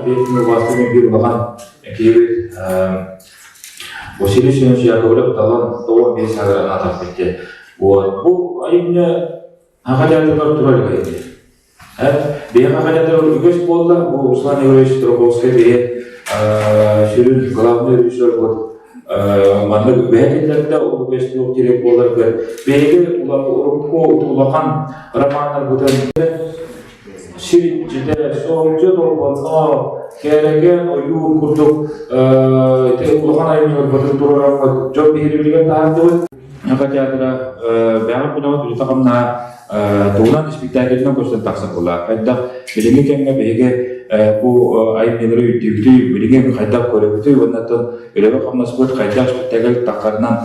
Биһиги убаастыыр биир улахан киһибит Василий Семенович Яковлев талан тоҕо биир сааһыгар анаатахпыт диэн. Вот. Бу айымньы Аха театрыгар турар үһү. Биһиэхэ Аха театрыгар үгэс буолла. Бу Руслан Егорович Строгровскай биһи сүрүн главный режиссер вот маннык үгэһэ киллэрдэ, ол үгэс туох дириэк буоларгар биһиги урукку улахан романнарбытын сир иччитэ, соһуччу толбонно, кэрэкээн ойуун курдук ити улахан айымньыларбытын туруораммыт дьон биһирэбилигэр таһаардыбыт. Саха театра бэҕэ күнэҕэ үлэтэ-хамнаһа туһунан испиктээкилинэн көстөн тахсар буолла. Хайдах билиҥҥи кэмҥэ биһиги бу айымньылары өйдүүбүтүй, билигин хайдах көрөбүтүй уонна оттон үлэбит-хамнаспыт хайдах испиктээкил тахсарынан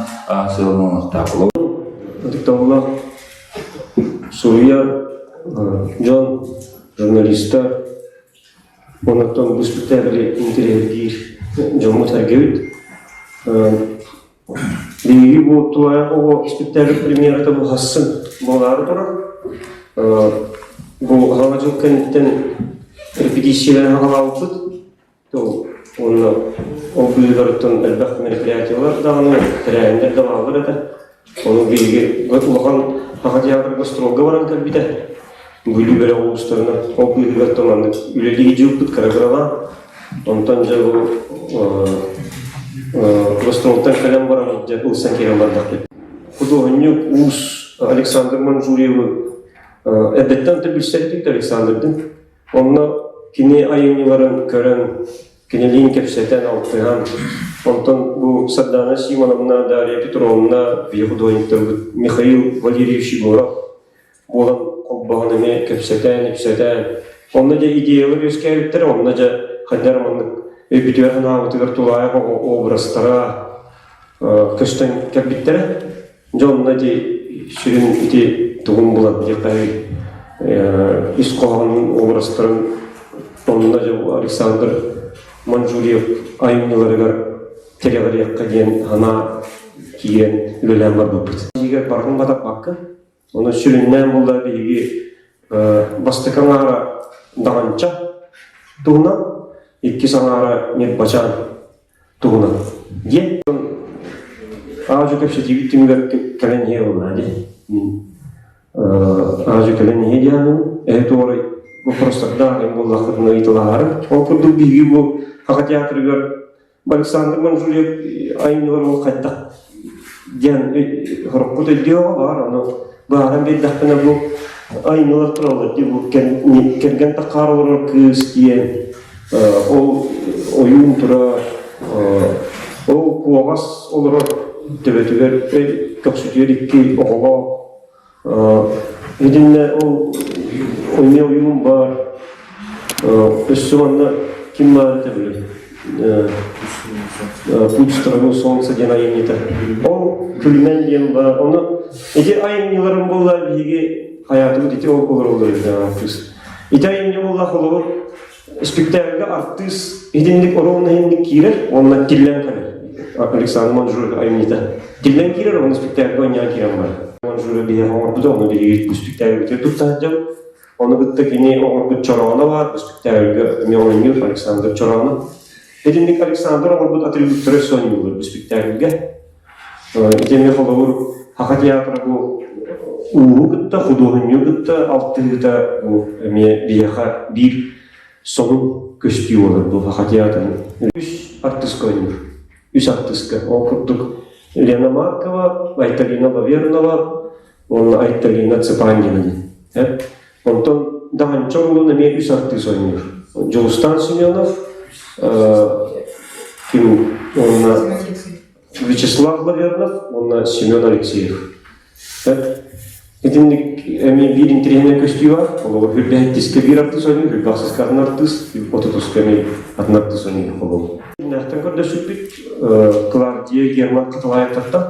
сыалланыахтаах буолуо. Ытыктабыллаах суруйар дьон, журналистар, оннуттан бу испиктээкили интэриэһиргиир дьоммут-сэргэбит. Биһиги бу тулаайах оҕо испиктээкил премьерата бу хассын буолаары турар. Бу Саҥа дьыл кэнниттэн репетициялары саҕалаабыппыт. Уонна ол быыһыгар элбэх мероприятиелар даҕаны, тэрээһиннэр да бааллар этэ. Ону биһиги улахан Саха театрга гастролга баран кэлбитэ. Бүлүү бөлөх улуустарынан ол быыһыгар маннык үлэлии дьылпыт кыра-кыралаан. Онтон дьэ бу гастролтан кэлэн баран дьэ ылсан киирэн бардахпыт. Худуоһунньук уус Александр Манжурьевы эрдэттэн да билсэрдик Александрдын. Онно кини айымньыларын көрөн, кинилиин кэпсэтэн, алтыһан, онтон бу Сардана Симоновна, Дарья Петровна, биһи художниктарбыт Михаил Валерьевич Егоров буолан холбоһон эмиэ кэпсэтэн, ипсэтэн, онно дьэ идеялар үөскээбиттэрэ, онно дьэ хайдах эрэ маннык өйбүтүгэр-санаабытыгар тулаайах оҕо образтара көстөн кэлбиттэрэ. Дьэ онно ити сүрүн ити тугун булан диэххэ ис хоһоонун образтарын онно дьэ Александр Манжурьев айымньыларыгар тирэҕириэххэ диэн санаа киирэн үлэлээн барбыппыт. Дьиигэр барытын батарбакка, ону сүрүннээн буолла биһиги бастакы аҥаара Даҕанча туһунан, иккис аҥаара Ньырбачаан туһунан диэн аадьу кэпсэтиибит түмүгэр кэлэн иһэ буолла дии. Мин аадьу кэлэн иһэ диэхин эһи туорай вопростардаах эм буоллаххытына ыйыталаһаарыҥ. Ол курдук биһиги бу Саха театрыгар Александр Манжурьев айымньылар ол хайдах диэн хороккут өйдүөҕэ баар, ону быһааран биэрдэхпинэ бу айымньылар тураллар дии бу кэргэн таххаар олорор кыыс диэн ол ойуун турар ол куоҕас олорор төбөтүгэр көхсүтүгэр икки оҕолоох Итиннэ ол эмиэ ойуун баар. Өссө манна ким баар этэ били? Путь в страну солнца диэн айымньыта. Ол күлүмэн диэн баар. Ону ити айымньыларым буолла биһиги хайаатыбыт ити ол олороллор эбит артыыс. Ити айымньы буолла холобур Испиктээкилгэ артыыс итинник оруолун иһинник киирэр уонна тиллэн кэлэр. Александр Манжуров айымньыта. Тиллэн киирэр уонна испиктээкилгэ оонньоон киирэн барар. Манжуров биһиэхэ оҥорбута, ону биһиги бу испиктээкилбитигэр тутта сылдьабыт. Ону кытта кини оҥорбут чорооно баар, бу испиктээкилгэ эмиэ оонньуур Александр Чороонов. Итинник Александр оҥорбут атрибуттара өссө оонньууллар бу испиктээкилгэ. Ити эмиэ холобур Саха театра бу ууһу кытта, худуоһунньугу кытта алтыһыыта бу эмиэ биһиэхэ биир сонун көстүү буолар бу Саха театрын. Үс артыыска оонньуур. Үс артыыска. Ол курдук Лена Маркова, Айталина Лавернова уонна Айталина Цыпандина диэн. Онтон Даҕанча оруолун эмиэ үс артыыс оонньуур. Дьулустаан Семенов, ким уонна Вячеслав Лавернов уонна Семен Алексеев. Итинник эмиэ биир интэриэһинэй көстүү бар. Холобур, үрдэһиттискэ биир артыыс оонньуур, үрбэхсискэ атын артыыс, отутуска эмиэ атын артыыс оонньуур холобур. Иннээхтэн көрдөспүппүт Клавдия Герман Хатылаевтартан.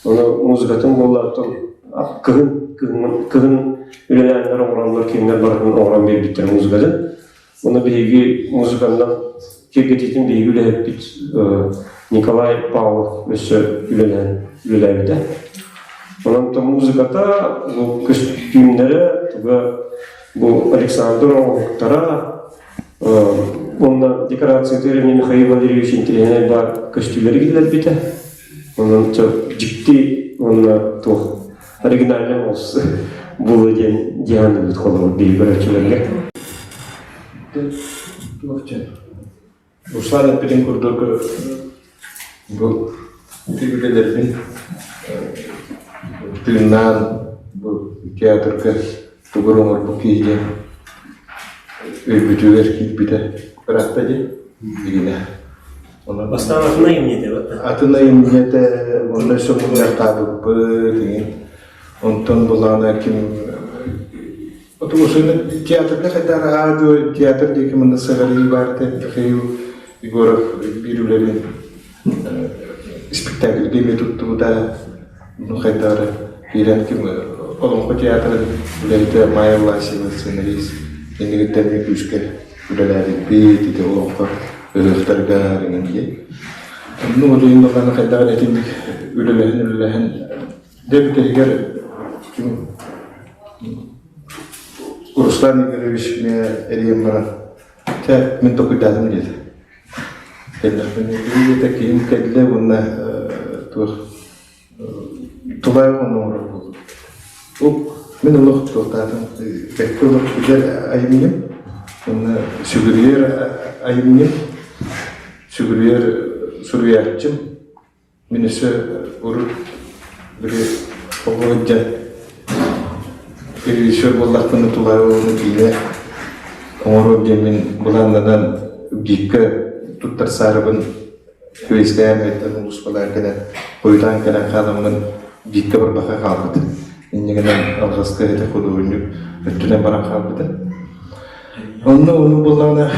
Ону музыкатын буоллааттан кыһын кыһын кыһын үлэлээннэр оҥороннор кинилэр барытын оҥорон биэрбиттэр музыкатын. Ону биһиги музыканнан киэргэтиитин биһиги үлэһиппит Николай Павлов өссө үлэлээн үлэлээбитэ. Онон то музыката, бу көстүүмнэрэ, туга бу Александр оҥоһуктара. Онно декорациятыгар эмиэ Михаил Валерьевич интэриэһинэй баар көстүүлэри киллэрбитэ. Онон дьикти уонна туох оригинальный олус буолуо диэн диэн холобур биһиги көрөөччүлэргэ. Руслан эппитин курдук бу үлэлэрбин тыыннаан бу театрга тугу оҥорбут киһи диэн өйбүтүгэр киирбитэ ыраатта дии билинэ. Бастаан атын айымньы этэ Атын айымньы этэ, онно өссө мунньахтаабыппыт иҥин. Онтон былаана ким Театрга хайдах аа театр диэки манна сыҕарыйыы баар этэ Михаил Егоров биир үлэлин спектакльга эмиэ туттубута ну хайдах эрэ киирэн ким Олоҥхо театрын үлэһитэ Майя Власьева сценарист иннигиттэн эмиэ күүскэ үлэлээбиппит ити олоҥхо ыһыахтарга иҥин дии ну вот иһин балааны хайдах эрэ итинник үлэлэһэн үлэлэһэн Дьэ бүтэһигэр Руслан Игоревич миэ эрийэн баран, чэ, мин толкуйдаатым диэтэ. Кэллэхпинэ диэтэ киһим кэллэ уонна туох тулаайах оҥорор буоллум. Ол мин олох туохтаатым бэккэ олох билэр айымньым уонна сүгүрүйэр айымньым, сүгүрүйэр суруйааччым Мин өссө урут били оҕо сылдьан режиссер буоллахпына тулаайах киинэ оҥоруом диэммин былааннанан ГИК-ка туттарсаарыбын түбэстээн эттэн улууспалаан кэлэн хойутаан кэлэн хааламмын ГИК-ка барбакка хаалбыт. Инньэ гынан алҕаска ити худуоһунньук өттүнэн баран хаалбыта. Онно ону буоллаҕына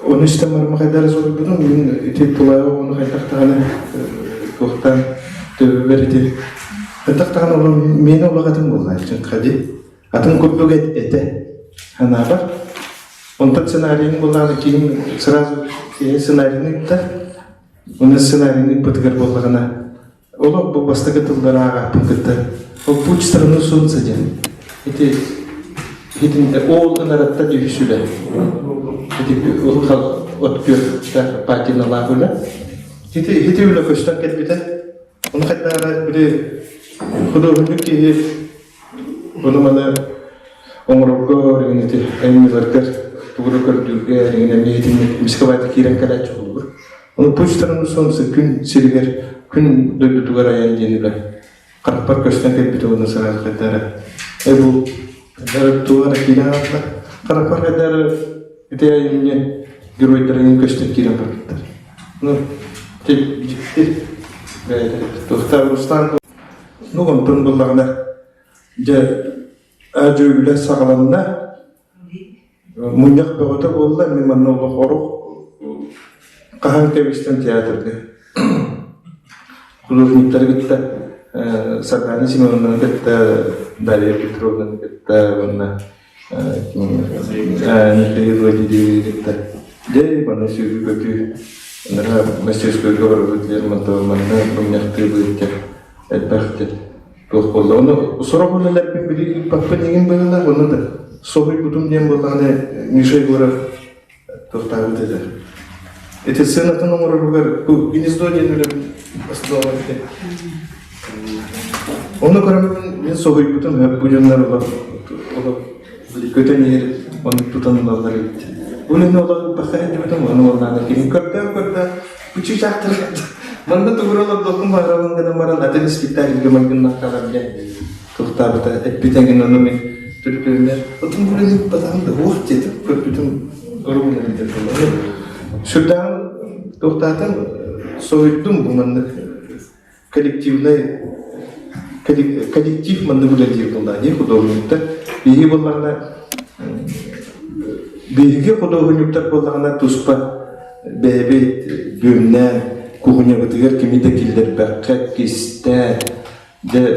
Ону истэн баран хайдах эрэ соһуйбутум, мин ити тулаайах оҕону хайдах даҕаны туохтаан төбөбөр ити хайдах даҕаны оҕо миэнэ олох атын буоллааччы хади атын курдук этэ санаабар. Онтон сценарийын буоллаҕына киһим сразу киһи сценарийын ыытта. Уонна сценарийын ыыппытыгар буоллаҕына Олох бу бастакы тыллары ааҕааппын кытта ол путь страны солнца диэн ити итинтэ ол ынаратта дьүһүсүлэ ити улахан от күөх патиналаах үлэ ити ити үлэ көстөн кэлбитэ ону хайдах били худуоһунньук киһи ону маны оҥорорго ити айымньыларгар тугу да көрдүүргэ эҥин эмиэ итинник эмискэ баайда киирэн кэлээччи холобур Ону путь страны солнца күн сиригэр, күн дойдутугар айан диэн үлэ харахпар көстөн кэлбитэ уонна сразу хайда эрэ э бу туох эрэ киирэн хаалла. Харахпар хайда эрэ ити айымньы геройдарын көстөн киирэн барбыттар. Ну, дьикти бэйэтэ туохтаах Руслан ну онтон буллаҕына дьэ дьүөгэлэр саҕаланна Мунньах бөҕөтө буолла, мин манна олох орук хаһан кэбистэн театрга художниктары кытта Сардана Семеновнаны кытта Дарья Петровнаны кытта уонна Михаил Владимировичы кытта дьэ манна сүүрүү-көтүү ыныраа мастерскойга барабыт Лермонтова манна мунньахтыыбыт диэн элбэх туох буолла ону сорох үлэлэрбин били ыыппаппын иҥин быһыылаах ону да соһуйбутум диэн буоллаҕына Миша Егоров туохтаабыт этэ ити сценатын оҥороругар бу гнездо диэн үлэбин основа этэ ону көрөн мин соһуйбутум бу дьоннор олох олох көтөн иһэр ону тутан ылаллар эбит бу үлэни олох ыыппакка сылдьыбытым ону уоллаана киһи көрдөөн көрдөөн Чыычаахтар манна тугура олордохпун баҕарабын гынан баран атын испиктээкилгэ майгыннаах хаалар диэн туохтаабыта эппитэ гин ону мин түрпүөннэр отун күлүнүк батаһын да уох диэтим көрбүтүм оругун эбитэ буолла сүрдээҕин туохтаатым соһуйдум бу маннык коллективный коллектив маннык үлэлиир буолла дии художниктар биһиги буоллаҕына биһиги худуоһунньуктар буоллаҕына туспа бэйэбит бүөмнээн кухнябытыгар кими да киллэрбэккэ кистээн дьэ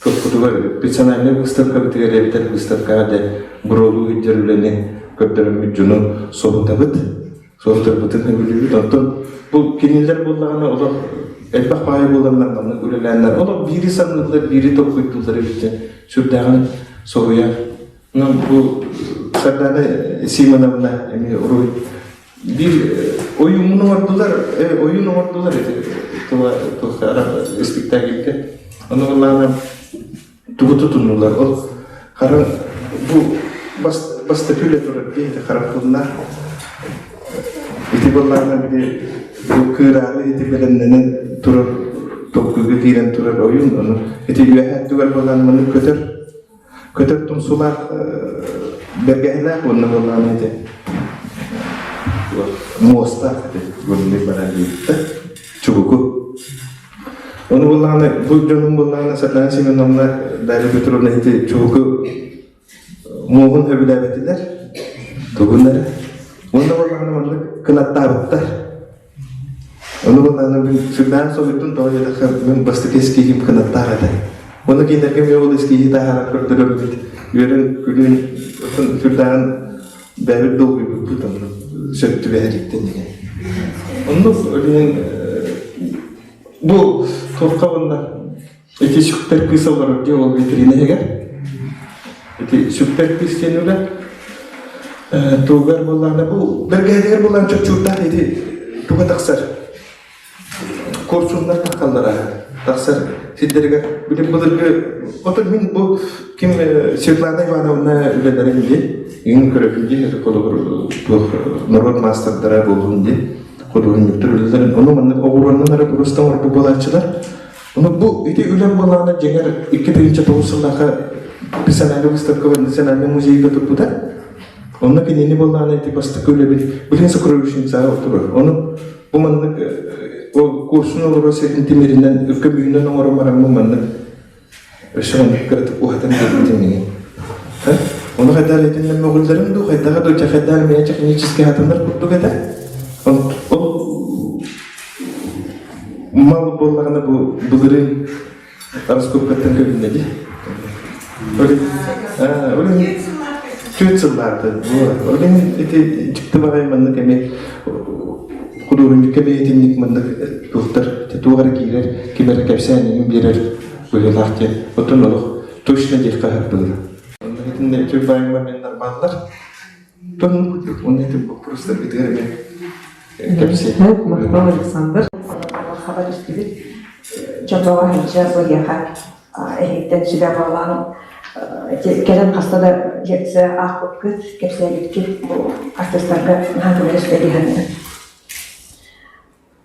Соппутугар персональнай выставкабытыгар эбэтэр выставкаҕа дьэ буруолуу сылдьар үлэни көрдөрөммүт дьону соһутабыт, соһутарбытын сөбүлүүбүт. Онтон бу кинилэр буоллаҕына олох элбэх баайы буоланнар маннык үлэлээннэр олох биири саныыллар, биири толкуйдууллар эбит диэн сүрдээҕин соһуйар. Ну бу Сардана Симоновна эмиэ уруй биир ойууммун оҥордулар, ойуун оҥордулар ити тула спектакльга. Ону былаана тугу тутуннулар? Ол хара бу бастакы үлэ турар дии хараппыннаах. Ити былаана били бу кыыраары ити бэлэмнэнэн турар толкуйга киирэн турар ойуун ону ити үөһээ өттүгэр былаан маны көтөр көтөр тумсулаах бэргэһэлээх уонна буоллаҕына ити муостаах ити гүллүк баран диэбиттэр чубуку ону буоллаҕына бу дьонум буоллаҕына Светлана Семеновна Дарья Петровна ити чубуку муоһун сөбүлээбэтилэр тугун эрэ уонна буоллаҕына маннык кынаттаабыттар. Ону гынан мин сүрдээх соһуйдум, тоҕо диэтэххэ мин бастакы эскииһим кынаттаах этэ. Уонна кинилэргэ эмиэ ол эскииһи таһааран көрдөрөммүт, үөрэн, күлүүн, сүрдээҕин бэйэбит долгуйбуппут онно сөп түбэһэриттэн диэн. Оннук билигин бу туохха уонна ити сүктэр кыыс олорор дии ол витрина иһигэр. Ити сүктэр кыыс диэн үлэ тугар буоллаҕына бу бэргэһэтигэр буоллаҕына чопчуурдаах ити туга тахсар куорсуннар таххаллара тахсар сирдэригэр билим былыргы отон мин бу ким Светлана Ивановна үлэлэрин дии иҥин көрөбүн дии холобур туох норуот маастардара буоллун дии худуоһунньуктар үлэлэрин ону маннык оҕуруоннан эрэ просто оҥорбут буолааччылар. Ону бу ити үлэм буоллаҕына дьиҥэр 2009 сыллаахха персональный выставка Национальный музейга турбута. Онно кинини буоллаҕына ити бастакы үлэбит билин сокровищницаҕа турар. Ону бу маннык ол курсун олорор сирин тимиринэн көмүһүнэн оҥорон бараммын маннык өссө маннык кыратык уһатан биэрбитим миҥин. Ону хайдах итиннэн мөҕүллэрим дуу, хайдаҕа дуу, хайдах меня технически хатанар курдук этэ. Ол Мал буоллаҕына бу былырыын раскопкаттан көһүннэ дии. Ол түөрт сыллаахта. Ол иһин ити дьикти баҕайы маннык эмиэ худуоһунньукка бэйэтинник маннык туохтар туох эрэ киирэр, ким эрэ кэпсээн биэрэр быһыылаах диэн. Оттон олох точно диэххэ сөп быһыылаах. Онно итиннэ үчүгэй баайыммар меннар бааллар. Тон онно ити боппуруостаргытыгар эмиэ Кэпсиэ. Махтал, Александр. Хаба түстүбүт. Дьонноҕо сылдьар быһыаха эһиттэн сүбэ буолан кэлэн хаста да лекция аахпыккыт, кэпсээбиккит бу артыыстарга наһаа көмөлөстө дии саныыбын.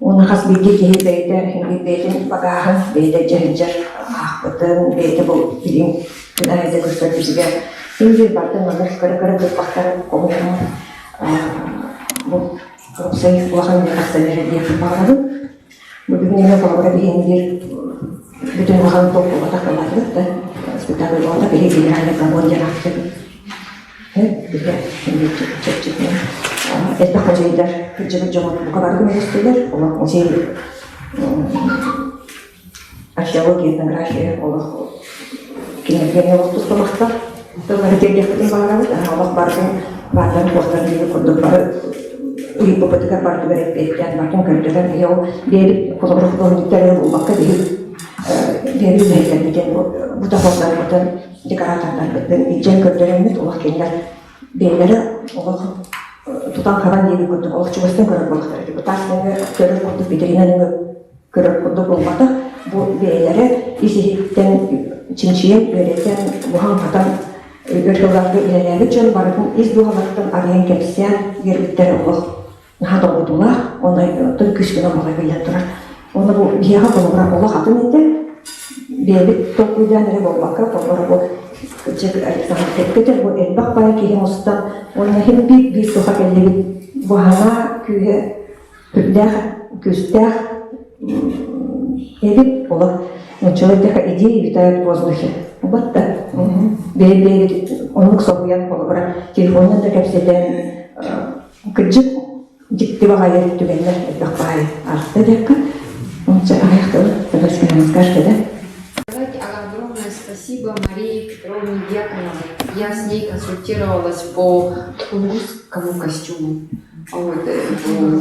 Уонна хас биирдии киһи бэйэтэ бэйэтин багааһын, бэйэтэ дьаһыйдьар аахпытын, бэйэтэ бу билиҥ күн аайы көрсөрбүтүгэр син биир барытын маннык көрө-көрө туппахтарын хомуйан бу уопсай улахан үлэ тахсан эрэр диэхпин баҕарабын. Бу бүгүн эмиэ холобура биһиги биир бүтүн улахан толкуйбатах буолаатыбыт да спектакль буолбатах биһиги генеральный прогон диэн ааттыыбыт. Элбэх музейдар кырдьыбыт дьоҥҥо бука бары көмөлөстүлэр. Олох музей археология, этнография олох кинилэргэ олох туспа махтал тыллары тиэрдиэхпитин баҕарабыт. Олох барытын баардарын туохтарын диэки курдук бары ыйыппыппытыгар барытыгар эппиэттээн барытын көрдөрөн биһи ол бэйэбит холобура худуоһунньуктар буолбакка биһи бэйэбит үлэһиттэрбитин бутафордарбытын декоратордарбытын илдьэн көрдөрөммүт олох кинилэр бэйэлэрэ олох тутан-хабан диэбит курдук олох чугастан көрөр буоллахтара бу таас нөҥүө көрөр курдук витрина нөҥүө көрөр курдук буолбатах бу бэйэлэрэ ис-иһиттэн чинчийэн үөрэтэн буһан-хатан өр сылларга үлэлээбит дьон барытын ис дууһаларыттан арыйан кэпсээн биэрбиттэрэ олох наһаа долгутуулаах уонна оттон күүскэ олоҕо биллэн турар. Уонна бу биһиэхэ холобура олох атын этэ. Бэйэбит толкуйдаан эрэ буолбакка, холобура бу Александр Петр бу элбэх баай киһи мустан уонна иһин биир биир туха кэллибит. Бу санаа күүһэ үрдээх, күүстээх эбит олох человека идеи витают в воздухе. Вот да. Бэйэ-бэйэбит оннук соһуйан холобура телефонунан да кэпсэтэн Кырдьык, дьикти баҕайы түгэннэр элбэх баҕайы ааста диэххэ. Онча аҕыйах тылы скажете, да? Сказать огромное спасибо Марии Петровне Дьяконовой. Я с ней консультировалась по тунгусскому костюму. Вот.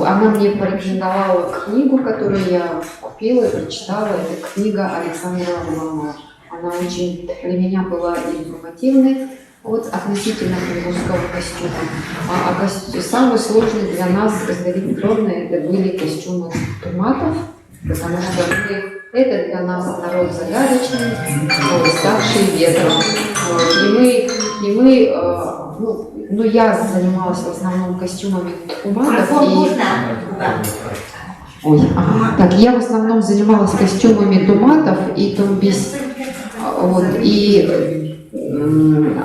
Она мне порекомендовала книгу, которую я купила и прочитала. Это книга Александра Варламова. Она очень для меня была информативной. Вот относительно тунгусского костюма. А, а костю... Самый сложный для нас с Дарьей Петровной это были костюмы туматов, потому что мы, это для нас народ загадочный, вот, ставший ветром. Вот, и мы, и мы э, ну, ну, я занималась в основном костюмами туматов. И... Ой, ага. Так, я в основном занималась костюмами туматов и тумбис. Вот, и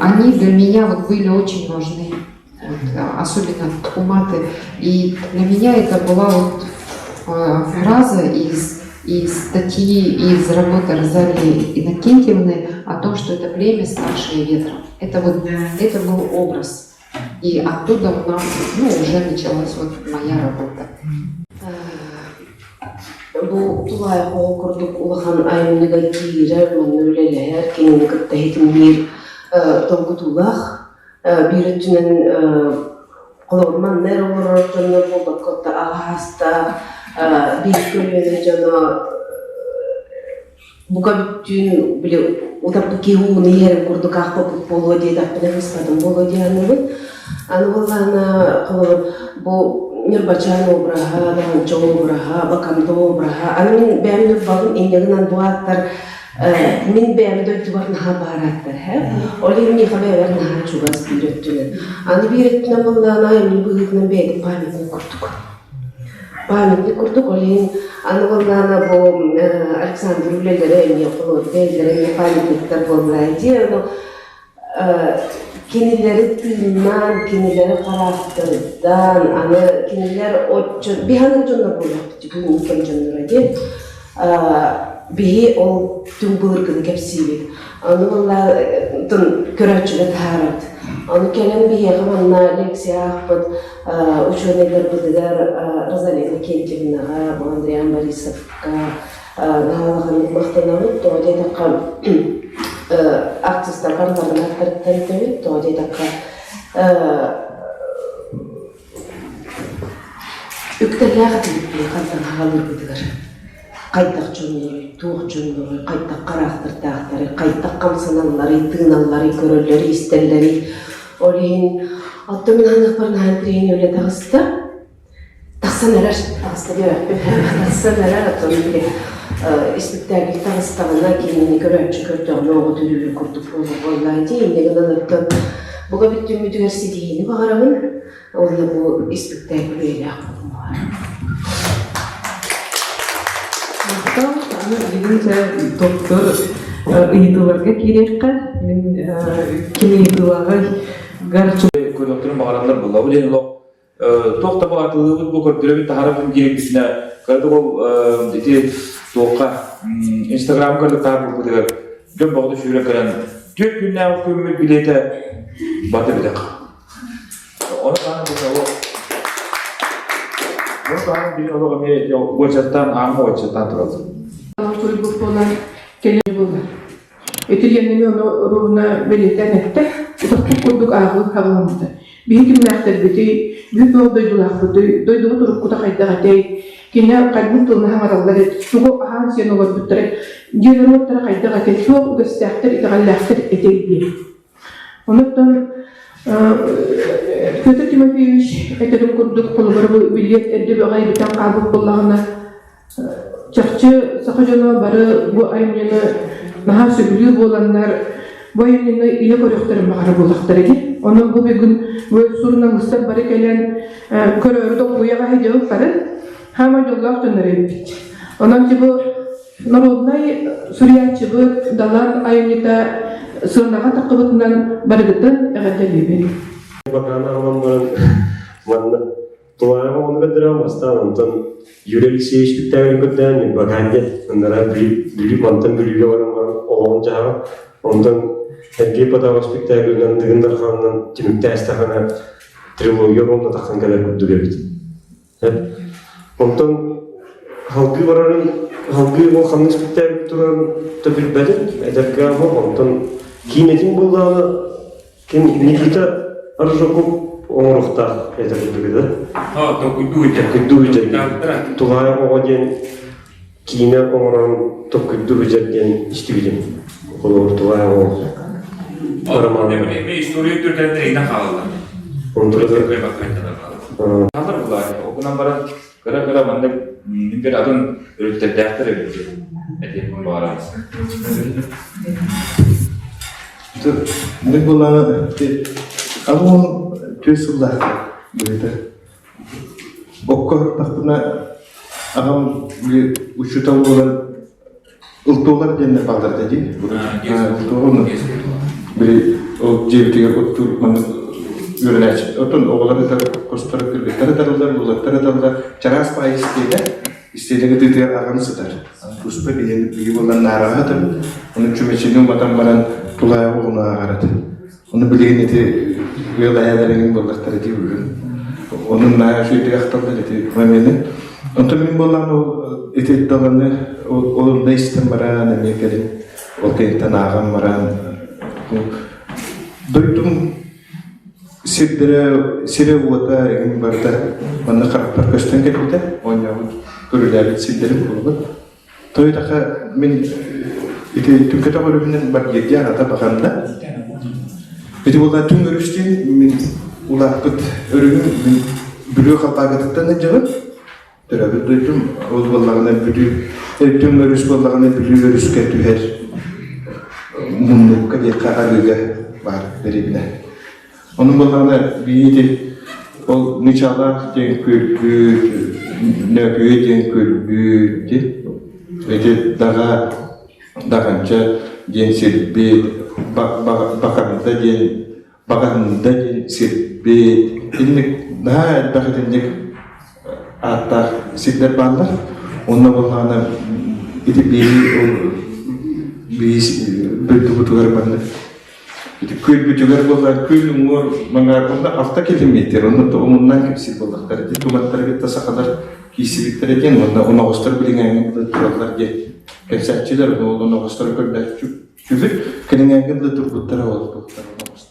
они для меня вот были очень важны, вот, особенно туматы. И для меня это была вот фраза из, из статьи, из работы Розалии Иннокентьевны о том, что это племя, ставшее ветром. Это вот, это был образ. И оттуда у нас ну, уже началась вот моя работа. Бу тулаайах оҕо курдук улахан айымньыга киирэр, манна үлэлэһэр, кинини кытта иһитинниир долгутуулаах. Биир өттүнэн холобур манна эрэ олорор дьоннор буолбакка отто аҕа биир көлүөнэ дьоно бука бүттүүн били утаппыт киһи ууну иһэрин курдук аахпаппыт буолуо диэтэхпинэ быспатым буолуо дии саныыбын. Аны буоллаҕына холобур бу Ньурбачаан обраһа, Даҕанча обраһа, Бакамда обраһа. Аны мин бэйэм Ньурбабын инньэ гынан бу ааттар мин бэйэм дойдубар наһаа баар ааттар һэ. Ол иһин миэхэ бэйэбэр наһаа чугас биир өттүнэн. Аны биир өттүнэн буоллаҕына айымньы быһыытынан бэйэтин памятник курдук. Памятник курдук, ол иһин аны буоллаҕына бу Александр үлэлэрэ эмиэ холуор бэйэлэрэ эмиэ памятниктар буоллаа дии ону кинилэри тыыннаан, кинилэри хараахтардаан, аны кинилэр оччо биһи дьоннор буоллахпыт бүгүҥҥү кэм дьонноро дии биһи ол түҥ былыргыны кэпсиибит. Аны буолла көрөөччүгэ таһаарабыт. Аны кэлэн биһиэхэ манна лекция аахпыт учуонайдарбытыгар Розалина Иннокентьевнаҕа, Андриан Борисовка наһаа улаханнык махтанабыт. Тоҕо диэтэххэ, артистар барыларын аттарыттан этэбит. Тоҕо диэтэххэ, үктэллээх этибит биһиэхэ хаалыырбытыгар. Хайдах дьонноруй, туох дьонноруй, хайдах хараахтардаахтарый, хайдах хамсаналларый, тыыналларый, көрөллөрүй, истэллэрий. Ол иһин оттон мин ханыахпар наһаа интэриэһинэй үлэ таҕыста. Тахсан эрэр, таҕыста диэбэппин, тахсан эрэр, оттон били испиктээкил таҕыстаҕына кинини көрөөччү көрдөҕүнэ оҕо төрүүрүн курдук буолла дии. Инньэ гынан оттон буга бүттүммүтүгэр ситиһиини баҕарабын уонна бу испиктээкил үйэлээх буолуоҕа. Махтал. Аны билигин дьэ доктор ыйытыыларга киириэххэ. Мин ким ыйытыылааҕый гарчы Көрүөхтэрин баҕараллар буолла. Бу диэн олох туох да баҕатылыыбыт бу көрдөрөбүт таһаарабын диэбитинэ кыратык ол ити туохха инстаграм көрдүк таһаарбыппытыгар дьон бөҕөтө сүүрэн кэлэн түөрт күннээҕи күммүт билиэтэ бата битэх. Ону таһынан били олох ону таһынан били олох эмиэ уочараттаан ааҥҥа уочараттаан тураллар. Суруйбут буолан кэлин буолар. Ити диэннэми ону ровно бэлиэтээн эттэ. Утахпыт курдук ааҕыы хаҕыламмыта. Биһи кимнээхтэрбитий, бүт ол дойдулаахпытый, дойдубут уруккута хайдах этэй, кини хайбыт тылын хаҥараллар эт, тугу аһаан-сиэн олорбуттара, диэн норуоттара хайдах этэй, суох үгэстээхтэр, итэҕэллээхтэр этэй диэн. Онуттан Петр Тимофеевич этэрин курдук, холобура бу билиэт эрдэ бөҕө бүтэн хаалбыт буоллаҕына, чахчы саха дьоно бары бу айымньыны наһаа сөбүлүүр буоланнар, бу айымньыны илэ көрүөхтэрин баҕара буоллахтара дии. Онон бу бүгүн бу суруналыыстар бары кэлэн көрөөрү долгуйаҕа сылдьыбыттарын хаамай дьоллоох дьоннор эбиппит. Онон типа Народнай суруйааччыбыт Далан айымньыта сыанаҕа таххыбытынан барыгытын эҕэрдэлиибин. Бакаан аҕалан баран манна Тулаайаҕа ону көрдөрөм бастаан онтон Юрий Алексеевич спектакль көрдөөн Бакаан диэн ыннара Бүлүү мантан Бүлүүгэ баран баран олоҕун дьаһаҕа онтон Сергей Потапов спектаклынан Тыгын Дарханынан түмүктээстэххинэ трилогия уонна тахсан кэлэр курдук эбит. Онтон салгыы барарын, салгыы ол ханнык испиктээк турарын да билбэтим, эдэркээн онтон киинэтин буоллаҕына ким Никита Аржаков оҥоруохтаах этэ курдук да. Толкуйдуу үтэр. Тулаайах оҕо диэн киинэ оҥорон толкуйдуу үтэр диэн истибитим. Холобур, тулаайах оҕо. Роман. История түркэлэр иһинэн хаалаллар. Хаалар булар. Окунан баран кыра-кыра маннык бир атын өрүттэрдээхтэр эбит. Этиэхпин баҕарабын. Бу булааны алуон түс сыллаах быһыыта. Окко тахпына аҕам учуутал буолан ылтуолар диэннэр бааллар дии. Ылтуолар били ол дьиэбитигэр оттуур маннык үөрэнээччи. Оттон оҕолор ытар хостор кыргыттар ытарыллар, уолаттар ыталлар. Чараас баайы истиэнэ, истиэнэ кытыытыгар аҕам сытар. Туспа биһиги биһиги буолан наараҕа сытабыт. Ону чүмэчини уматан баран тулаайах оҕону ааҕар этэ. Ону билигин ити ыал эһээлэриҥин буоллахтара дии бүгүн. Ону наһаа үчүгэйдик ахталлар ити момены. Онтон мин буоллаҕына ол ити даланы ол онно истэн баран эмиэ кэлин ол кэнниттэн ааҕан баран дойдум сирдэрэ сирэ-уота эҥин барыта манна харахпар көстөн кэлбитэ оонньообут көрүлээбит сирдэрим буолбут. Тойтаха мин ити түҥкэтэх өрүһүнэн баргиэргэ аҕата баҕанна. Ити буолла түҥ өрүс диэн мин улааппыт өрүһүм мин Бүлүү Халбаакытыттан сылдьабын. Төрөөбүт дойдум ол буоллаҕына Бүлүү түҥ өрүс буоллаҕына Бүлүү өрүскэ түһэр муннукка диэххэ арыыга баар дэриэбинэ. Онон буоллаҕына биһиги ол Нычалаах диэн күөлбүт, Нөөкүйэ диэн күөлбүт ити Даҕа Даҕанча диэн сирбит, Баканда диэн Баҕаһында диэн сирбит, инник наһаа элбэх итинник ааттаах сирдэр бааллар. Онно буоллаҕына ити биһи ол биһи дойдубутугар маннык Ити күөлбүтүгэр буоллар күөл уҥуор маҥаар онно алта километр онно омуннаан кэпсиир буоллахтар ити туматтары кытта сахалар киирсибиттэрэ диэн уонна оноҕостор билиҥээҥҥэ дылы тураллар диэн кэпсээччилэр ол оноҕостору көрдөөччүбүт кэлиҥээҥҥэ дылы турбуттара ол туохтар оноҕостор.